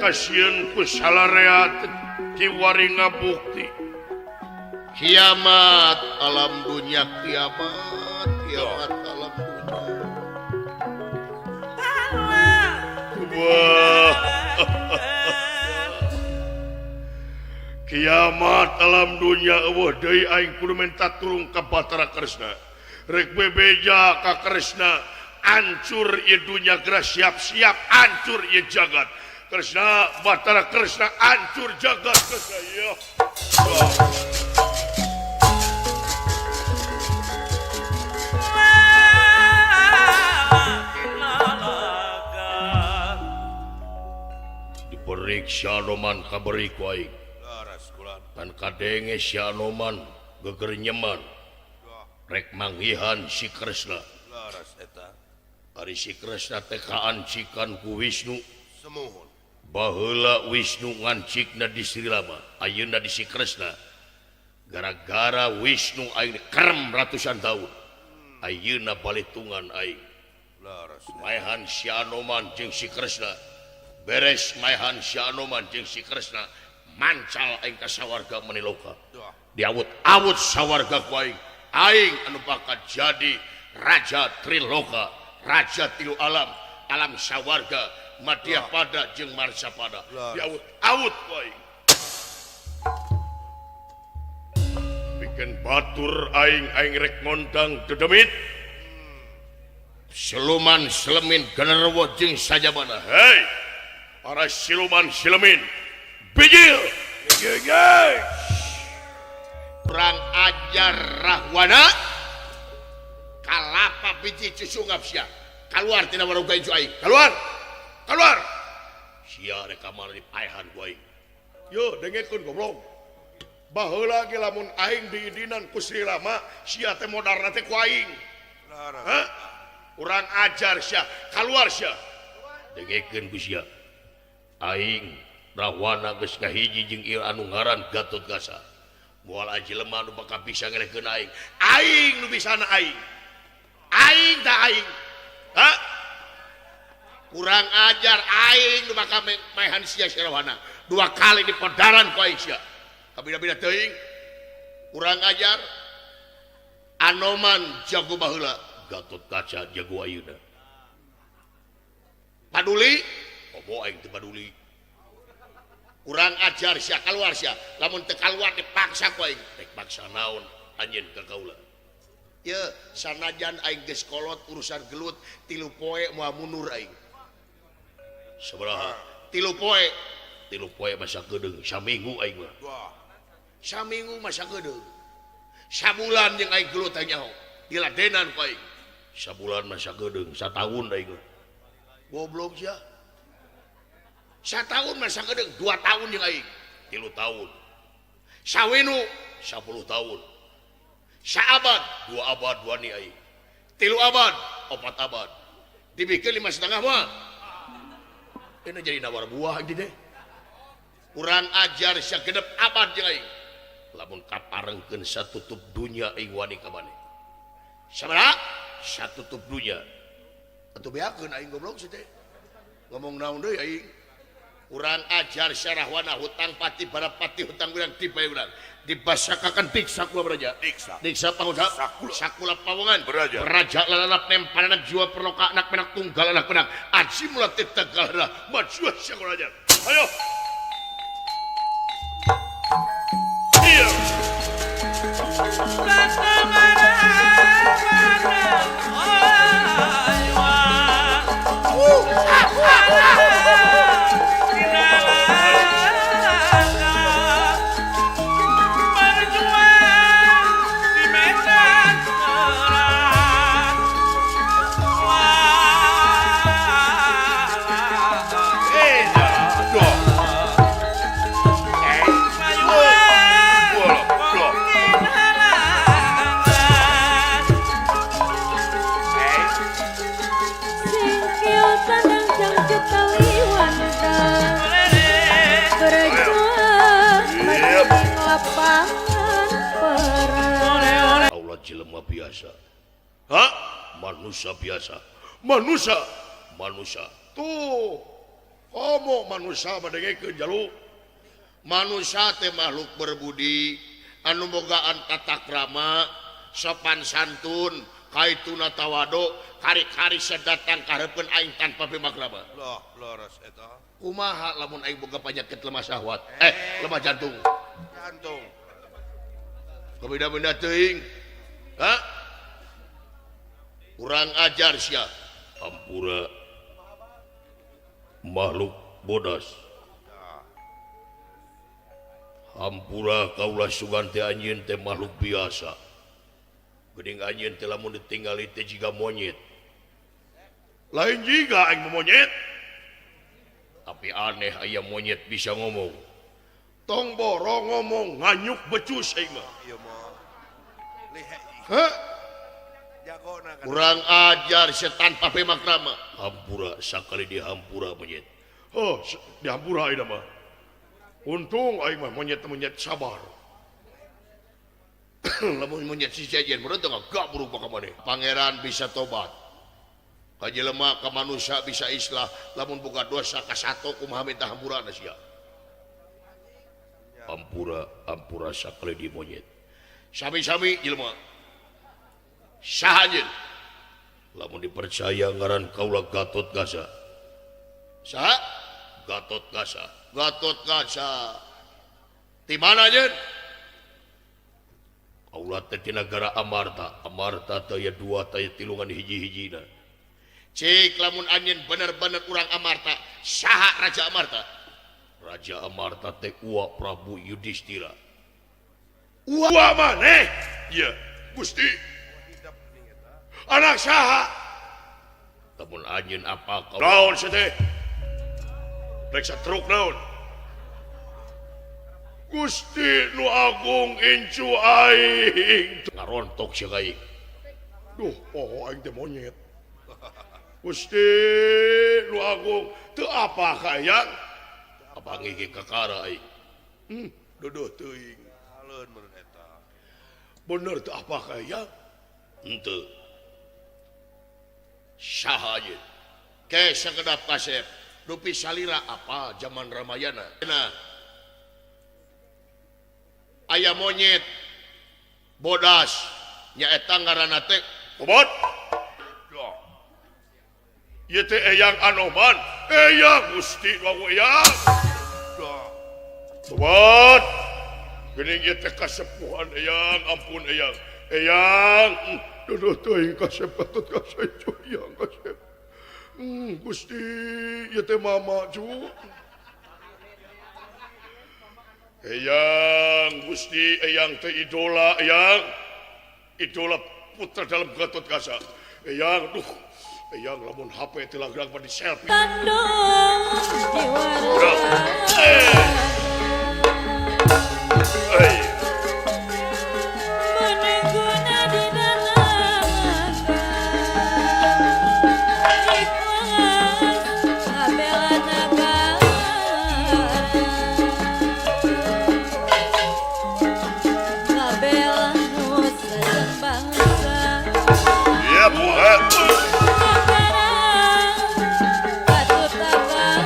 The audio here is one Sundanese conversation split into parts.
Kasieun ku salarea kiwari ngabukti kiamat alam dunya, kiamat, kiamat alam dunya. Wah. Kiamat alam dunya, euweuh deui aing kudu minta tulung ka Batara Kresna. Rek bebeja ka Kresna, ancur ieu dunya, geura siap-siap ancur ieu jagat. Kresna, Batara Kresna, ancur jagat Kresna ya. Wah. Diperiksa Anoman kaberi ku aing. Kan kadenge si Anoman geger nyeman rek manggihan si Kresna. Ari si Kresna teh kaancikan ku Wisnu. Baheula Wisnu ngancikna di Sri Rama, ayeuna di si Kresna. Gara-gara Wisnu aing kerem ratusan tahun, ayeuna balitungan aing. Maehan si Anoman jeung si Kresna, beres maehan si Anoman jeung si Kresna, mancal aing ka sawarga maniloka. Diawut-awut sawarga ku aing, aing anu bakal jadi raja Triloka, raja tilu alam, alam sawarga, Madya pada jeung Marsa pada. Diawut-awut ku aing. Bikin batur aing, aing rek ngondang dedemit. Siluman selemin genderuwo jeung sajabana. Hei, para siluman silemin, bijil. Kurang ajar Rahwana, kalapa biji cusungap sia. Keluar tina warung incu aing. Keluar. Keluar. Sia rek kamar dipaehan ku aing. Yo dengekeun goblok. Baheula ge lamun aing diidinan ku Sri Rama, sia teh modarna teh ku aing. Hah? Urang ajar sia, keluar sia. Dengekeun ku sia. Aing Rahwana geus ngahiji jeung ieu anu ngaran Gatot Kaca. Moal aji jelema nu bakal bisa ngelehkeun aing. Aing nu bisana aing. Aing ta aing. Hah? Kurang ajar aing nu bakal maehan sia si Rahwana. Dua kali di podaran ku aing sia. Kabida-bida teuing. Kurang ajar. Anoman jago baheula, Gatot Kaca jago ayeuna. Paduli? Komo aing teu paduli. Kurang ajar sia, keluar sia. Lamun teu kaluar dipaksa ku aing. Rek paksa naon anjeun ka kaula? Ye, sanajan aing geus kolot urusan gelut, 3 poe moal mundur aing. Sabaraha? 3 poe. 3 poe masa geudeung, saminggu aing mah. Saminggu masa geudeung. Sabulan jeung aing gelut teh nyaho. Diladenan ku aing. Sabulan masa geudeung, sataun aing mah. Goblok sia. Sataun masa geudeung, 2 tahun jeung aing. 3 tahun. Sawinu 10 tahun. Saabad, 2 abad wani aing. 3 abad, 4 abad. Dibikin 5,5 mah. Ini jadi nawar buah ini deh. Kurang ajar sia genep abad jeung aing. Lamun kaparengkeun satutup dunya aing wani ka maneh. Sabaraha? Satutup dunya. Atuh beakeun aing goblok sih teh. Ngomong naon deui aing? Kurang ajar sia Rahwana, hutang pati barapati hutang urang tiba urang. Dibasakakan diksa kula beraja. Diksa. Diksa pangusa. Sakula. Sakula pawongan. Beraja. Beraja lalalap nempanan jiwa perloka anak menak tunggal anak menak. Aji mulate tegal maju sia kula ajar. Ayo. Iya. Jelema biasa. Hah? Manusia biasa. Manusia. Manusia. Tuh. Komo manusia madengekeun jalu. Manusia teh makhluk berbudi anu bogaan tata krama, sopan santun, kaituna tawado, kari-kari sedatang kahareupeun aing tanpa pimakrama. Loh, leres eta. Kumaha lamun aing boga panyakit lemah syahwat? Lemah jantung. Jantung. Kabeda-beda teuing. Hah? Kurang ajar sia. Hampura makhluk bodas. Hampura kaulah sugan teh anjeun teh makhluk biasa. Geuning anjeun teh lamun ditinggali teh jiga monyet. Lain jiga aing monyet. Tapi aneh aya monyet bisa ngomong. Tong borong ngomong nganyuk becus aing mah. Ieu mah. Lihe. Hah? Jagona kan. Kurang ajar setan pape makrama. Hampura sakali dihampura monyet. Oh, dihampura aing mah. Untung aing mah monyet-monyet sabar. Lamun monyet si jajan meureun teh gak berubah ka maneh. Pangeran bisa tobat. Ka jelema ka manusia bisa islah lamun boga dosa ka sato kumaha minta hampurana sia. Hampura, hampura sakali di monyet. Sami-sami jelema. Saha anjeun? Lamun dipercaya ngaran kaula Gatot Kaca. Saha? Gatot Kaca. Gatot Kaca. Di mana anjeun? Kaula teh ti nagara Amarta. Amarta teh aya dua teh tilungan hiji-hijina. Cik lamun anjeun bener-bener urang Amarta, saha Raja Amarta? Raja Amarta teh Uwa Prabu Yudhistira. Uwa maneh? Ieu, Gusti. Anak saha? Lamun anjeun apa kau? Naon sia teh? Rek satruk naon? Gusti nu agung incu aing. Ngarontok sia aing. Duh, poho aing teh monyet. Gusti nu agung teu apa ka hayang? Apa ngigih kakara aing? Duduh teuing. Aleun meureun eta. Bener teu apa ka hayang? Henteu. Saha anjeun? Ke sakedap kasep. Dupi salira apa zaman Ramayana? Nah, aya monyet bodas nyaeta ngaranna teh Bobot. Ieu teh Eyang Anoman. Eyang Gusti wawu Eyang. Bobot. Geuning ieu teh kasepuhan Eyang, ampun Eyang. Eyang, duduh teuing kasep Gatot Kaca Eyang kasep. Gusti ieu teh mama cu. Eyang Gusti Eyang teh idola Eyang. Idola putra dalam Gatot Kaca. Eyang duh Eyang lamun HP teh lagrang mah di selfie. Tandung jiwara. Menengguna di dalam ikhlas ngabela nagara. Ngabela nusa jeung bangsa. Iya, Bu. Negara patut tabah.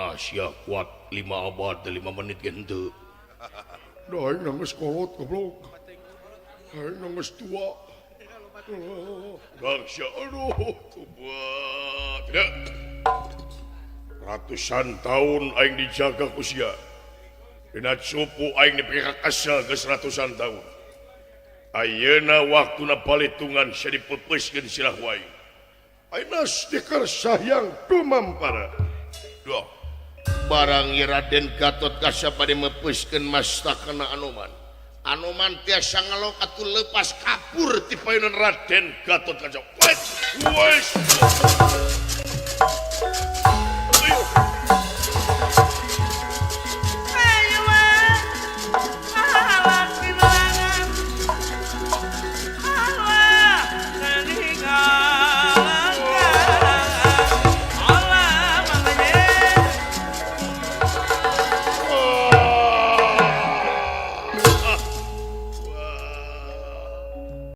Rahasia kuat 5 abad 5 menit ge henteu. Da aing geus kolot goblok. Aing geus tua. Rahasia aduh tubuh. Tidak. Ratusan tahun aing dijaga ku sia. Dina cupu aing dipikir kesel geus ratusan tahun. Ayeuna waktuna palitungan sia dipepeuskeun sirah wae. Ayeuna stiker sahyang tumampara. Duh. Barang ieu Raden Gatot Kaca bade mepeuskeun mastakana Anoman. Anoman tiasa ngelok atuh lepas kapur ti payunan Raden Gatot Kaca. Wes, wes.